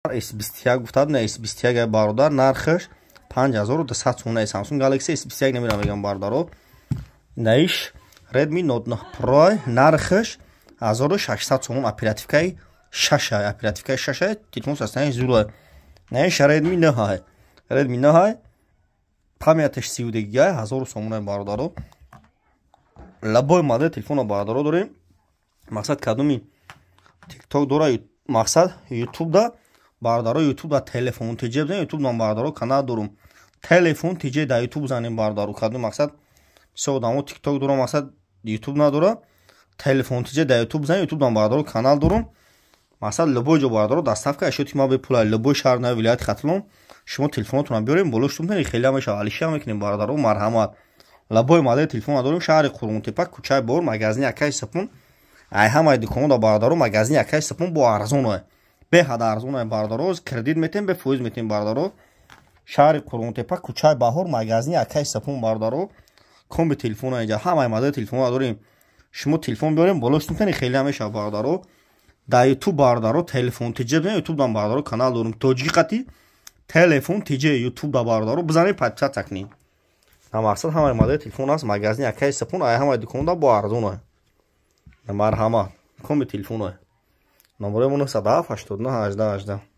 S21 гуфтад, на S21 бародар, нархаш 5200 сомона. Samsung Galaxy S21 намерам мегам, бародаро. Наиш Redmi Note 9 Pro, нархаш 1600 сомон, оперативкаи 6, оперативкаи 6, телефон состояние зура. Наиш Redmi 9, Redmi 9, памяташ 32 гига, 1000 сомона, бародаро. Любой модел телефона, бародаро, дорем. Мақсад, кадоми TikTok дора, мақсад, YouTube да, бародаро, YouTube да Телефон ТЖ бизанем, YouTube да, бародаро, канал дорум, Телефон ТЖ да YouTube занем, бародаро. Кадоми, мақсад, бисёр одамо TikTok дора, мақсад, YouTube надора. Телефон ТЖ да YouTube занем, YouTube да, бародаро, канал дорум. Мақсад, любой ҷо, бародаро, доставка ашёти ма бепула. Любой шаҳр на вилояти Хатлон шумо телефонотонро биёрем, боло шутум хеле мешава, алиша мекунем, бародаро, марҳамат. Любой модели телефон дорем. Шаҳри Қурғонтепа, кӯчаи Бор, магазини Акаи Сапун. Ай ҳамаи дуконҳо, бародаро, магазини Акаи Сапун бо арзоне, беҳад арзоне, бародаро. Кредит метем, бефоиз метем, бародаро. Шаҳри Қурғонтепа, кӯчаи Баҳор, магазини Акаи Сапун, бародаро. Комби телефона инҷа ҳамаи модели телефонро дорем. Шумо телефон биёрем, боло шутум хеле мешава, бародаро. Дар Ютуб, бародаро, Телефон ТЖ, Ютуб дам, бародаро, канал дорем, тоҷики қати Телефон ТЖ Ютуб да, бародаро, бизанед, подписаться кунед. Мақсад, ҳамаи модели телефон аст. Магазини Акаи Сапун ай ҳамаи дуконда бо арзоне. Марҳамат, комби телефоне. Номерои мо 907 89 18 18.